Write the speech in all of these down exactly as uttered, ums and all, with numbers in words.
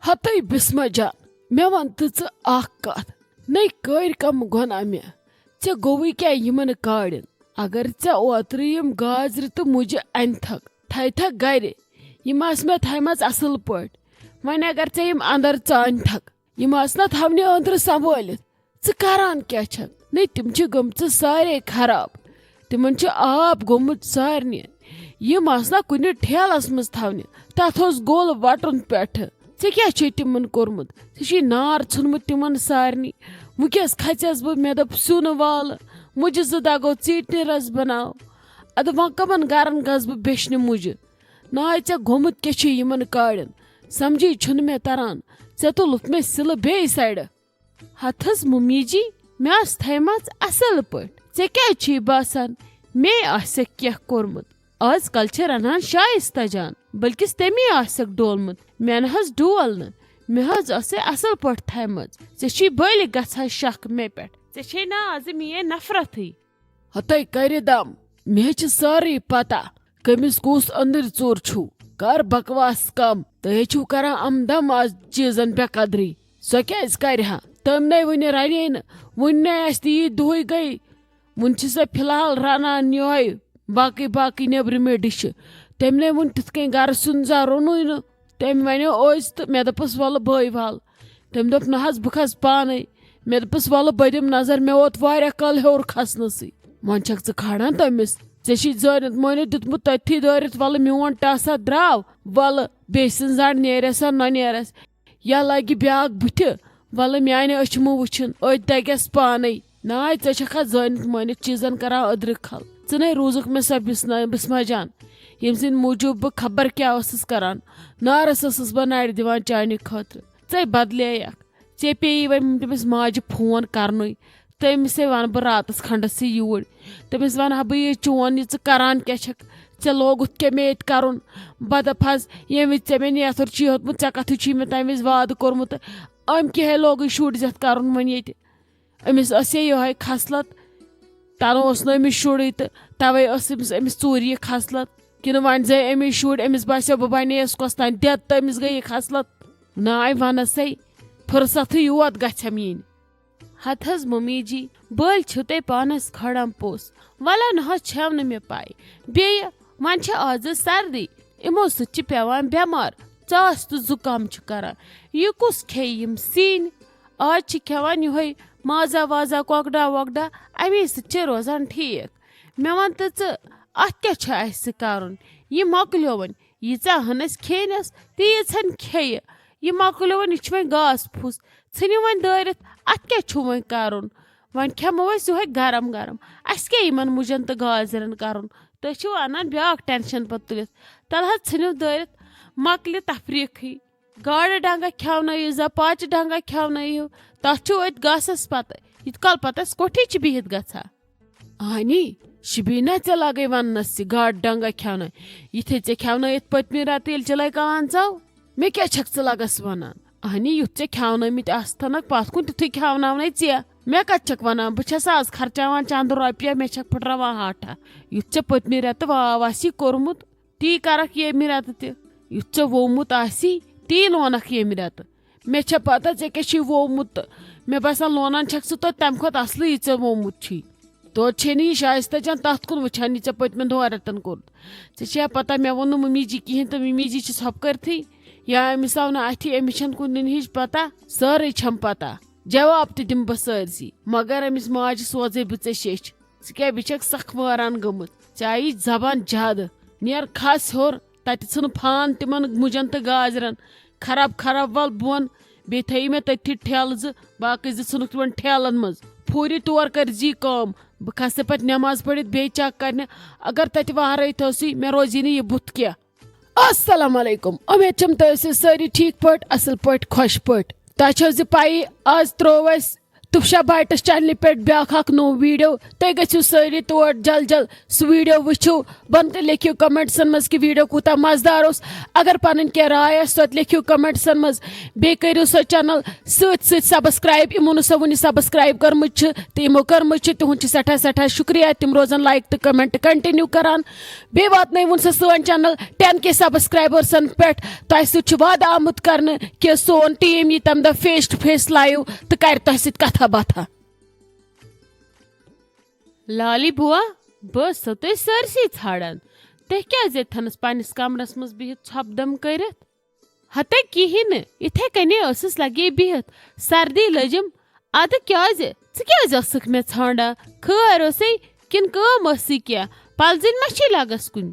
ہتٕے بسمہ جان، مےٚ وَن تہٕ ژٕ اکھ کتھ، نٔے کٲرۍ کم گۄناہ مےٚ؟ ژےٚ گوٚوُے کیٛاہ یِمن کاڑٮ۪ن؟ اگر ژےٚ اوترٕ یِم گازرِ تہٕ مُجہِ انتھکھ تھایتھکھ گرِ، یِم آسہٕ مےٚ تھایمژٕ اصل پٲٹھۍ۔ وۄنۍ اگر ژےٚ یِم اندر ژانتھکھ، یِم آسہٕ نا تھاونہِ أندرٕ سنبھٲلِتھ۔ ژٕ کران کیٛاہ چھکھ؟ نے، تِم چھِ گٔمژٕ سارے خراب۔ تِمن چھُ آب گوٚمُت سارنٕے۔ یِم آسہٕ نا کُنہِ ٹھیلس منٛز تھاونہِ۔ تتھ اوس گول وٹُن پٮ۪ٹھٕ۔ ژےٚ کیٛاہ چھُے تِمن کوٚرمُت؟ ژےٚ چھُے نار ژھُنمُت تِمن سارنٕے۔ وٕنکیٚس کھژیس بہٕ، مےٚ دوٚپ سیُن والہٕ، مُجہِ زٕ دگو، ژیٖٹنہِ رس بناو۔ ادٕ وۄنۍ کمن گرن گژھٕ بہٕ بیچھنہِ مُجہِ؟ ناے، ژےٚ گوٚمُت کیٛاہ چھُے یِمن کاڑٮ۪ن؟ سمجھے چھُنہٕ مےٚ تران۔ ژےٚ تُلُتھ مےٚ سِلہٕ بیٚیہِ سایڈٕ۔ ہتہٕ حظ مُمی جی، مےٚ آسہٕ تھایمژٕ اصل پٲٹھۍ۔ ژےٚ کیٛازِ چھُے باسان مے آسٮ۪کھ کینٛہہ کوٚرمُت؟ آز کل چھِ رنان شایستہ جان، بلکس تٔمی آسٮ۪کھ ڈولمُت۔ مےٚ نہ حظ ڈول نہٕ، مےٚ حظ ٲسے اصل پٲٹھۍ تھایمژٕ۔ ژےٚ چھُے بٔلۍ گژھان شک مےٚ پٮ۪ٹھ۔ ژےٚ چھے نا آزٕ میٲنۍ نفرتٕے۔ ہتے کرِ دم، مےٚ چھِ سٲرٕے پتہ کٔمِس کُس أنٛدٕرۍ ژوٚر چھُو۔ کر بکواس کم، تُہۍ چھِو کران امدم از چیٖزن بے قدری۔ سۄ کیٛازِ کرِ ہا؟ تٔمۍ نے وُنہِ رنے نہٕ، وُنہِ نے آسہِ تہِ یی دُہٕے گٔے۔ وُنہِ چھِ سۄ فی الحال رنان یِہوٚے باقٕے باقٕے نیٚبرِمے ڈِشہِ۔ تٔمۍ نے وُنہِ تِتھ کٔنۍ گرٕ سیُن زا روٚنُے نہٕ۔ تٔمۍ وَنیو أزۍ تہٕ مےٚ دوٚپُس، "وَلہٕ بٲے وَل۔" تٔمۍ دوٚپ، "نہ حظ، بہٕ کھَسہٕ پانَے۔" مےٚ دوٚپُس، "وَلہٕ بہٕ دِمہٕ نظر، مےٚ ووت واریاہ کال ہیوٚر کھَسنَسٕے۔" وۄنۍ چھَکھ ژٕ کھالان تٔمِس؟ ژےٚ چھُے زٲنِتھ مٲنِتھ دیُتمُت تٔتھی دٲرِتھ، وَلہٕ میون ٹاسا درٛاو، وَلہٕ بیٚیہِ سٕنٛز زَڈ نیرٮ۪س ہا نہ نیرٮ۪س۔ یا لگہِ بیاکھ بُتھِ، ولہٕ میانہِ أچھ مہٕ وٕچھِن، أتۍ دگٮ۪س پانے۔ ناے، ژےٚ چھکھا زٲنِتھ مٲنِتھ چیٖزن کران أدرٕ کھل؟ ژٕ نے روٗزُکھ مےٚ سۄ بسنا-، بسما جان، ییٚمہِ سٕنٛدِ موٗجوٗب بہٕ خبر کیٛاہ ٲسٕس کران۔ نارس ٲسٕس بہٕ نرِ دِوان چانہِ خٲطرٕ۔ ژے بدلییکھ۔ ژےٚ پیٚیی وۄنۍ تٔمِس ماجہِ فون کرنُے۔ تٔمِسے ونہٕ بہٕ راتس کھنڈس یہِ یوٗرۍ۔ تٔمِس ونہٕ ہا بہٕ، "یہِ چون، یہِ ژٕ کران کیٛاہ چھکھ؟ ژےٚ لوگُتھ کیٛاہ مےٚ ییٚتہِ کرُن؟" بہٕ دپہٕ ہس، "ییٚمہِ وِزِ ژےٚ مےٚ نیتھُر چھُے ہیوٚتمُت، ژےٚ کتھٕے چھُے مےٚ تمہِ وِزِ وعدٕ کوٚرمُت؟ أمۍ کیٛاہ ہے لوگُے شُرۍ زٮ۪تھ کرُن وۄنۍ ییٚتہِ؟ أمِس ٲسے یِہوٚے خصلت، تنہٕ اوس نہٕ أمِس شُرُے تہٕ توے ٲس أمِس، أمِس ژوٗرِ یہِ خصلت۔ کِنہٕ وۄنۍ زاے أمِس شُرۍ، أمِس باسیو بہٕ بنییَس کۄس تام دٮ۪د تہٕ أمِس گٔے یہِ خصلت؟" ناے ونسے، فرصتھٕے یوت گژھٮ۪م یِنۍ۔ ہتہٕ حظ ممی جی، بٔلۍ چھِو تُہۍ پانس کھڑم پوٚز۔ ولہ نہ حظ چھَو نہٕ مےٚ پَے۔ بیٚیہِ وۄنۍ چھِ آزٕ سردی، یِمو سۭتۍ چھِ پٮ۪وان بٮ۪مار، ژاس تہٕ زُکام چھُ کران۔ یہِ کُس کھیٚیہِ یِم سِنۍ؟ آز چھِ کھٮ۪وان یِہوٚے مازا وازا، کۄکڑا وۄکڑا، اَمی سۭتۍ چھِ روزان ٹھیٖک۔ مےٚ وَن تہٕ ژٕ، اَتھ کیٛاہ چھُ اَسہِ کَرُن؟ یہِ مۄکلیو وۄنۍ، ییٖژاہ ہن اَسہِ کھیٚنٮ۪س، تیٖژ ہن کھیٚیہِ۔ یہِ مۄکلیو وۄنۍ، یہِ چھُ وۄنۍ گاسہٕ پھوٚس۔ ژھٕنِو وۄنۍ دٲرِتھ، اَتھ کیٛاہ چھُو وۄنۍ کَرُن؟ وۄنۍ کھٮ۪مو أسۍ یِہوٚے گرم گرم۔ اَسہِ کیٛاہ یِمَن مُجَن تہٕ گازرٮ۪ن کَرُن؟ تُہۍ چھِو اَنان بیٛاکھ ٹٮ۪نشَن پَتہٕ تُلِتھ۔ تَلہٕ حظ ژھٕنِو دٲرِتھ، مۄکلہِ تفریٖقٕے۔ گاڈٕ ڈنٛگہ کھٮ۪ونٲیِو، زَپاچہِ ڈنٛگہ کھٮ۪ونٲیِو، تَتھ چھُو أتھۍ گاسَس پَتہٕ۔ یُتھ کال پَتہٕ اَسہِ کوٚٹھی چھِ بِہِتھ گژھان۔ اہنی، شبینا، ژےٚ لگے وننس یہِ گاڈٕ ڈنگہ کھیونہٕ۔ یِتھے ژےٚ کھیونٲیِتھ پٔتمہِ رٮ۪تہٕ ییٚلہِ چِلے کلان ژاو، مےٚ کیٛاہ چھکھ ژٕ لگس ونان؟ اہنی، یُتھ ژےٚ کھیونٲومٕتۍ آستھنک پتھ کُن، تیُتھُے کھیوناونے ژےٚ۔ مےٚ کتہِ چھکھ ونان؟ بہٕ چھسا از خرچاوان چندٕ رۄپیہ، مےٚ چھکھ پھٕٹراوان ہاٹھا۔ یُتھ ژےٚ پٔتمہِ رٮ۪تہٕ واو آسی کوٚرمُت، تی کرکھ ییٚمہِ رٮ۪تہٕ تہِ۔ یُتھ ژےٚ وومُت آسی، تی لونکھ ییٚمہِ رٮ۪تہٕ۔ مےٚ چھےٚ پتہ ژےٚ کیٛاہ چھُے وومُت تہٕ مےٚ باسان لونان چھکھ ژٕ توتہِ تمہِ کھۄتہٕ اصلٕے یہِ ژےٚ وومُت چھُے۔ توتہِ چھے نہٕ یہِ شایستہ جان تتھ کُن وٕچھان یہِ ژےٚ پٔتمٮ۪ن دۄن رٮ۪تن کوٚرُتھ۔ ژےٚ چھےٚ پتہ مےٚ ووٚن نہٕ ممی جی کِہیٖنۍ تہٕ ممی جی چھِ ژھۄپہٕ کٔرتھٕے، یا أمِس آو نہٕ اتھِ، أمِس چھنہٕ کُنہِ ہِنٛز پتہ، سٲرٕے چھم پتہ۔ جواب تہِ دِمہٕ بہٕ سٲرسٕے، مگر أمِس ماجہِ سوزے بہٕ ژےٚ شیٚچھ۔ ژٕ کیٛاہ، بہٕ چھکھ سخ وٲران گٔمٕژ۔ ژےٚ آیی زبان زیادٕ۔ نیر کھس ہیوٚر، تتہِ ژھٕن پھان تِمن مُجن تہٕ گازرٮ۪ن۔ خراب خراب ول بۄن، بیٚیہِ تھٲیی مےٚ تٔتھی ٹھیلہٕ زٕ، باقٕے زٕ ژھٕنُکھ تِمن ٹھیلن منٛز۔ پھوٗرِ تور کٔرۍ زِ یہِ کٲم، بہٕ کھسہٕ پتہٕ نٮ۪ماز پٔرِتھ بیٚیہِ چک کرنہِ۔ اگر تتہِ وہرٲیِتھ ٲسٕے، مےٚ روزی نہٕ یہِ بُتھ کینٛہہ۔ السلام علیکم، امید چھم تُہۍ ٲسِو سٲری ٹھیٖک پٲٹھۍ، اصل پٲٹھۍ، خۄش پٲٹھۍ۔ تۄہہِ چھو زِ پَیی، آز ترٛوو اَسہِ تُفشا بایٹس چینلہِ پٮ۪ٹھ بیٛاکھ اکھ نوٚو ویڈیو۔ تُہۍ گٔژھِو سٲری تور جل جل سُہ ویڈیو وٕچھِو۔ بۄنہٕ تہِ لیکھِو کمنٹسن منٛز کہِ ویڈیو کوٗتاہ مزٕدار اوس۔ اگر پنٕنۍ کینٛہہ راے آسہِ، سۄ تہِ لیکھِو کمنٹسن منٛز۔ بیٚیہِ کٔرِو سۄ چینل سۭتۍ سۭتۍ سبسکرایب۔ یِمو نہٕ سۄ وُنہِ سبسکرایب کٔرمٕژ چھِ تہٕ یِمو کٔرمٕژ چھِ، تِہُنٛد چھِ سٮ۪ٹھاہ سٮ۪ٹھاہ شُکریہ۔ تِم روزن لایک تہٕ کمنٹ کنٹِنیو کران۔ بیٚیہِ واتنٲوُن سۄ سٲنۍ چینل ٹین کے سبسکرایبرسن پٮ۪ٹھ۔ تۄہہِ سۭتۍ چھُ وعدٕ آمُت کرنہٕ کہِ سون ٹیٖم یی تمہِ دۄہ فیس ٹو فیس لایو تہٕ کرِ تۄہہِ سۭتۍ کتھا باتھا۔ لالی بوا، بہٕ ٲسسو تۄہہِ سٲرسٕے ژھانڈان۔ تُہۍ کیازِ ییٚتہِ تھنس پننِس کمرس منٛز بِہِتھ ژھۄپہٕ دم کٔرِتھ؟ ہتے کِہیٖنۍ نہٕ، یِتھے کنے ٲسٕس لگے بِہِتھ۔ سردی لٔجِم۔ ادٕ کیازِ؟ ژٕ کیازِ ٲسٕکھ مےٚ ژھانڈان؟ خٲر اوسے کِنہٕ کٲم ٲسٕے کینٛہہ؟ پلزٕنۍ ما چھے لگس کُنہِ؟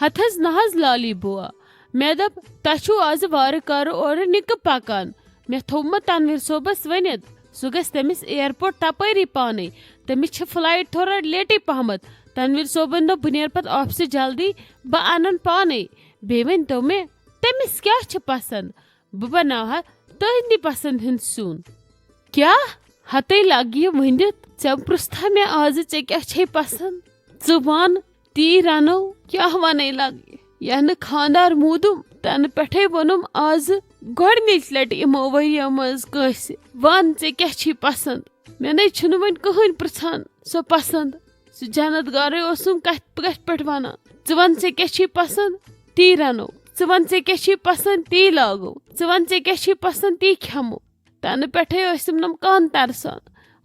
ہتہٕ حظ نہ حظ لالی بوا، مےٚ دوٚپ تۄہہِ چھُو آز وارٕ کارٕ اورٕ نِکہٕ پکان۔ مےٚ تھوٚومُت تنویر صٲبس ؤنِتھ، سُہ گژھِ تٔمِس ایئرپورٹ تپٲری پانے۔ تٔمِس چھِ فلائٹ تھوڑا لیٹٕے پہمتھ۔ تنویر صٲبن دوٚپ بہٕ نیرٕ پتہٕ آفسہٕ جلدی، بہٕ انن پانے۔ بیٚیہِ ؤنۍ تو مےٚ، تٔمِس کیٛاہ چھِ پسنٛد؟ بہٕ بناوہا تٔہنٛدِ پسنٛد ہُنٛد سیُن۔ کیٛاہ؟ ہتے لگہِ یہِ ؤنِتھ، ژےٚ پرٛژھتھا مےٚ آزٕ ژےٚ کیٛاہ چھے پسنٛد؟ ژٕ وَن، تی رنو۔ کیٛاہ ونے لگہِ؟ یَنہٕ خانٛدار موٗدُم، تنہٕ پٮ۪ٹھے ووٚنُم آزٕ گۄڈٕنِچ لٹہِ یِمو ؤرۍیو منٛز کٲنٛسہِ، وَن ژےٚ کیٛاہ چھے پسنٛد؟ مےٚ نے چھُنہٕ وۄنۍ کٕہٕنۍ پرٛژھان سۄ پسنٛد۔ سُہ جنت گارے اوسُم کتھ کتھ پٮ۪ٹھ ونان۔ ژٕ ون ژےٚ کیٛاہ چھی پسنٛد، تی رنو۔ ژٕ ون ژےٚ کیٛاہ چھی پسنٛد، تی لاگو۔ ژٕ ون ژےٚ کیٛاہ چھی پسنٛد، تی کھٮ۪مو۔ تنہٕ پٮ۪ٹھے ٲسِم نم کانٛہہ ترسان۔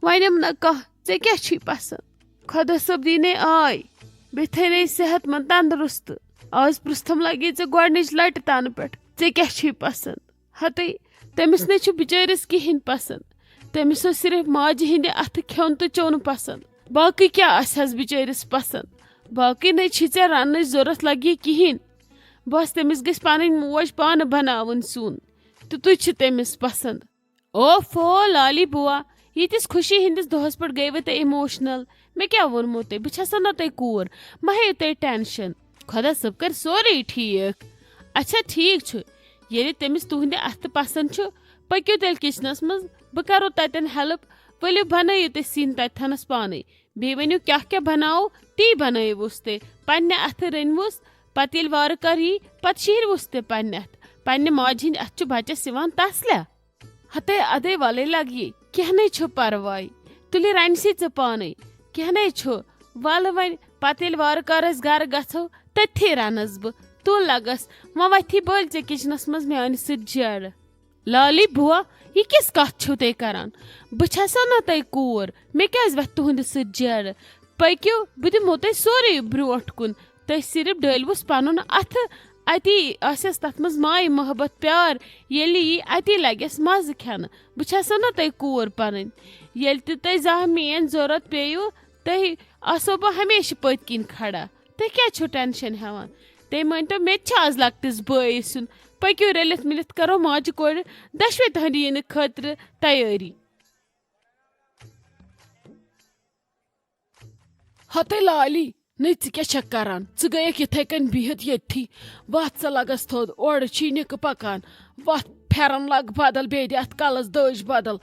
ونٮ۪م نہ کانٛہہ، ژےٚ کیٛاہ چھی پسنٛد؟ خۄدا صٲب دی نے آے۔ بیٚیہِ تھٲینَے صحت مند تندرست۔ آز پرٛژھتم لگے ژےٚ گۄڈنِچ لٹہِ تنہٕ پٮ۪ٹھ، ژےٚ کیٛاہ چھی پسنٛد؟ ہتے، تٔمِس نے چھُ بِچٲرِس کِہیٖنۍ پسنٛد۔ تٔمِس اوس صرف ماجہِ ہِنٛدِ اَتھٕ کھیوٚن تہٕ چیوٚن پسنٛد۔ باقٕے کیٛاہ آسہِ ہس بِچٲرِس پسنٛد؟ باقٕے نے چھی ژےٚ رننٕچ ضوٚرتھ لگی کِہیٖنۍ۔ بس تٔمِس گژھِ پنٕنۍ موج پانہٕ بناوٕنۍ سیُن۔ تہٕ تُہۍ چھِ تٔمِس پسنٛد۔ اوفو لالی بوا، ییٖتِس خوشی ہِنٛدِس دۄہس پٮ۪ٹھ گٔیوٕ تُہۍ emotional۔ مےٚ کیٛاہ ووٚنمو تۄہہِ؟ بہٕ چھَسو نہ تۄہہِ کوٗر؟ مہ ہیٚیِو تُہۍ tension۔ خۄدا صٲب کَرِ سورُے ٹھیٖک۔ اچھا، ٹھیٖک چھُ۔ ییٚلہِ تٔمِس تُہٕنٛدِ اَتھٕ پسنٛد چھُ، پٔکِو تیٚلہِ کِچنَس منٛز، بہٕ کَرو تَتٮ۪ن help۔ ؤلِو، بَنٲیِو تُہۍ سِنۍ تَتہِ تھَنَس پانَے۔ بیٚیہِ ؤنِو، کیٛاہ کیٛاہ بَناوو، تی بَنٲیِوُس تُہۍ۔ پنٛنہِ اَتھٕ رٔنۍوُس، پَتہٕ ییٚلہِ وارٕ کارٕ یی، پَتہٕ شیٖروُس تہِ پنٛنہِ اَتھٕ۔ پنٛنہِ ماجہِ ہِنٛدِ اَتھٕ چھُ بَچَس یِوان تسلہ۔ ہتے ادے ولے لگیے، کینٛہہ نے چھُ پرواے۔ تُلہِ رنہِ سے ژےٚ پانے، کینٛہہ نے چھُ۔ ولہٕ وۄنۍ پتہٕ ییٚلہِ وارٕ کارٕ أسۍ گرٕ گژھو، تٔتھی رنس بہٕ۔ تُل لگس، وۄنۍ وتھی بٔلۍ ژےٚ کچنس منٛز میانہِ سۭتۍ جیرٕ۔ لالی بوا، یہِ کِژھ کتھ چھِو تُہۍ کران؟ بہٕ چھسو نہ تۄہہِ کوٗر، مےٚ کیازِ وتھِ تُہنٛدِ سۭتۍ جیرٕ؟ پٔکِو، بہٕ دِمو تۄہہِ سورُے برونٛٹھ کُن۔ تُہۍ صرف ڈٲلۍوُس پنُن اتھٕ، اتی آسٮ۪س تتھ منٛز مایہِ محبت پیار۔ ییٚلہِ یی اتی لگٮ۪س مزٕ کھٮ۪نہٕ۔ بہٕ چھسو نہ تۄہہِ کوٗر پنٕنۍ؟ ییٚلہِ تہِ تۄہہِ زانٛہہ میٲنۍ ضروٗرت پیٚیِو، تۄہہِ آسو بہٕ ہمیشہِ پٔتۍ کِنۍ کھڑا۔ تُہۍ کیٛازِ چھِو tension ہٮ۪وان؟ تُہۍ مٲنۍتو، مےٚ تہِ چھِ آز لۄکٹِس بٲیِس یُن۔ پٔکِو، رٔلِتھ مِلِتھ کرو ماجہِ کورِ دۄشوے تُہنٛدِ یِنہٕ خٲطرٕ تیٲری۔ ہتے لالی، نٔے ژٕ کیٛاہ چھکھ کران؟ ژٕ گٔیکھ یِتھے کٔنۍ بِہِتھ ییٚتھی۔ وَتھ سا لگس تھوٚد، اورٕ چھی نِکہٕ پکان۔ وَتھ، پھٮ۪رن لگ بدل، بیٚیہِ دِ اَتھ کلس دٔج بدل۔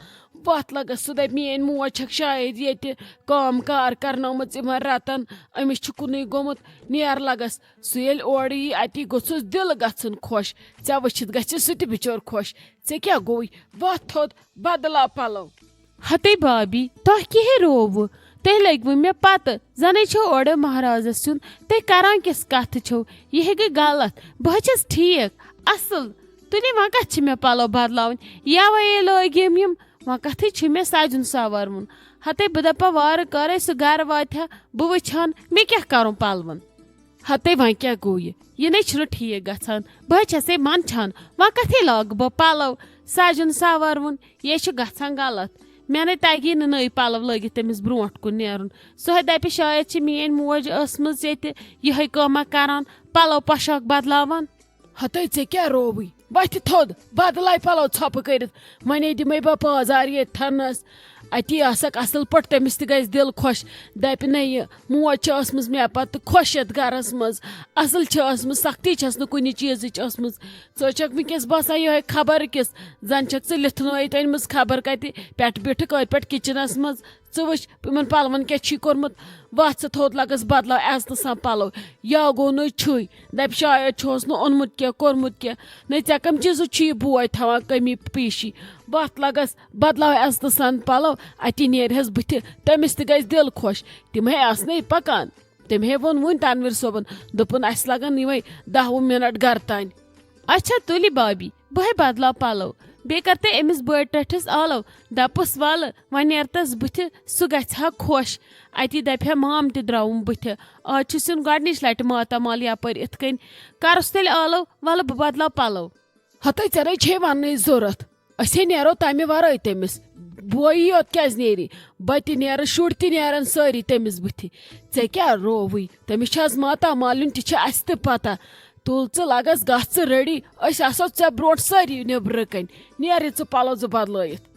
وَتھ لگس، سُہ دَپہِ، میٲنۍ موج چھکھ شاید ییٚتہِ کٲم کار کرنٲومٕژ یِمن رٮ۪تن، أمِس چھُ کُنُے گوٚمُت۔ نیر لگس، سُہ ییٚلہِ اورٕ یی، اتی گوٚژھُس دِل گژھُن خۄش۔ ژےٚ وٕچھِتھ گژھِ سُہ تہِ بِچور خۄش۔ ژےٚ کیٛاہ گوٚوُے؟ وَتھ تھوٚد، بدلاو پلو۔ ہتے بابی، تۄہہِ کیٛاہ رووٕ؟ تُہۍ لٔگوٕ مےٚ پتہٕ، زنے چھو اورٕ مہرازس سُنٛد۔ تُہۍ کران کِژھ کتھٕ چھو؟ یہِ ہے گٔے غلط۔ بہٕ حظ چھَس ٹھیٖک، اصل۔ تُلِو وۄنۍ کتھ چھِ مےٚ پلو بدلاوٕنۍ؟ یوے لٲگۍ یِم یِم، وۄنۍ کتھٕے چھِ مےٚ سجُن ساوارمُن۔ ہتے بہٕ دپا وارٕ کارے سُہ گرٕ واتہِ ہا، بہٕ وٕچھِ ہن مےٚ کیٛاہ کرُن پلون۔ ہتے وۄنۍ کیٛاہ گوٚو یہِ؟ یہِ نے چھُنہٕ ٹھیٖک گژھان۔ بہٕ حظ چھسے منٛدچھان، وۄنۍ کتھے لاگہٕ بہٕ پلو؟ سجُن ساوارمُن، یے چھُ گژھان غلط۔ مےٚ نے تگی نہٕ نٔے پلو لٲگِتھ تٔمِس برونٛٹھ کُن نیرُن۔ سۄ ہے دپہِ شاید چھِ میٲنۍ موج ٲسمٕژ ییٚتہِ یِہے کٲمہ کران، پلو پۄشاک بدلاوان۔ ہتے ژےٚ کیٛاہ رووٕے؟ وتھِ تھوٚد، بدلاے پلو ژھۄپہٕ کٔرِتھ۔ ونے دِمے بہٕ پازار ییٚتہِ تھنس۔ اتی آسکھ اصل پٲٹھۍ، تٔمِس تہِ گژھِ دِل خۄش۔ دپہِ نہ، یہِ موج چھِ ٲسمٕژ مےٚ پتہٕ خۄش یتھ گرس منٛز، اصل چھِ ٲسمٕژ، سختی چھس نہٕ کُنہِ چیٖزٕچ ٲسمٕژ۔ ژٕ چھکھ وٕنکیٚس باسان یِہوے خبر کِس، زن چھکھ ژٕ لِتھنٲیِتھ أنمٕژ خبر کتہِ، پٮ۪ٹھ بیٖٹھٕکھ أتھۍ پٮ۪ٹھ کچنس منٛز۔ ژٕ وٕچھ یِمن پلون کیٛاہ چھی کوٚرمُت، وۄتھ ژٕ تھوٚد لگس بدلاو عزتہٕ سان پلو۔ یا گوٚو نہٕ چھُے، دپہِ شاید چھُہوس نہٕ اوٚنمُت کینٛہہ، کوٚرمُت کینٛہہ۔ نہ ژےٚ کم چیٖزُک چھُ یہِ بوے تھاوان کمی پیٖشی؟ وۄتھ لگس بدلاو عزتہٕ سان پلو، اتی نیرِہس بٕتھِ، تٔمِس تہِ گژھِ دِل خۄش۔ تِم ہے آسنے پکان۔ تٔمۍ ہے ووٚن وُنۍ تنویر صٲبن، دوٚپُن، اسہِ لگن یِمے دہ وُہ منٹ گرٕ تانۍ۔ اچھا تُلہِ بابی، بہٕ ہے بدلاو پلو۔ بیٚیہِ کر تہٕ أمِس بٲے ٹٲٹھِس آلو، دپُس، ولہٕ وۄنۍ نیرتس بٕتھِ، سُہ گژھِ ہا خۄش۔ اتی دپہِ ہا مام تہِ درٛاوُم بٕتھِ، آز چھُ سیُن گۄڈنِچ لٹہِ ماتامال یپٲرۍ اِتھ کٔنۍ۔ کرُس تیٚلہِ آلو، ولہٕ بہٕ بدلاو پلو۔ ہتے ژےٚ نے چھے وننٕچ ضروٗرت، أسۍ ہے نیرو تمہِ ورٲے تٔمِس۔ بویی یوت کیازِ نیرِ؟ بہٕ تہِ نیرٕ، شُرۍ تہِ نیرن سٲری تٔمِس بٕتھِ۔ ژےٚ کیٛاہ رووٕے؟ تٔمِس چھِ از ماتامال یُن، تہِ چھِ اسہِ تہِ پتہ۔ تُل ژٕ لگس، گژھ ژٕ ریڈی، أسۍ آسو ژےٚ برونٛٹھ سٲری نیبرٕ کنۍ۔ نیرِ ژٕ پلو زٕ بدلٲیِتھ۔